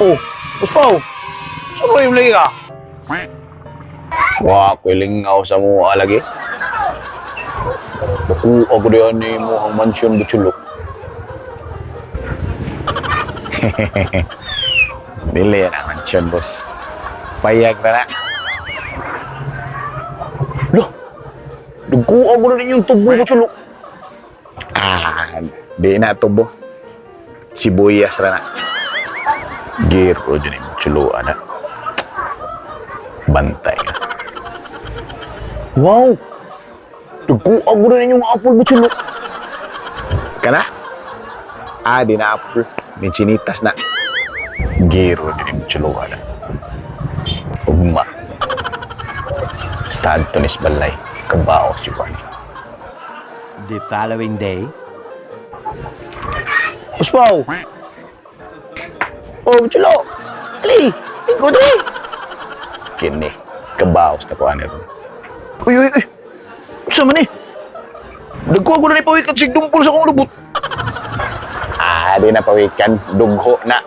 Oh, Uspaw. Sa mo yung lagi ka? Wa, kuilingaw sa mo lagi. Baku ako diyan ni mo ang mansion butsulok. Dili na mansion, boss. Payag na na. Loh, dagko ako na ninyong tubo butsulok. Ah, di na tubo. Sibuyas ra na. Giro dyan yung butsuloan na. Bantay ka. Wow! Dagko ako na ninyong apple butsulok. Kana? Ah, di na apple. May chinitas na. Giro din yung butsuloan na. Ugma. Stad to nis balay. Kabao si Juan. The following day. Uspaw! Oh, butsulo! Ali! Ikaw dali! Kini, kabaos na ko ano ron. Uy, uy, uy! Sa man eh? Dagko ako na ni pawikan sig dumpol sa akong lubot. Ah, di na pawikan. Dugho na.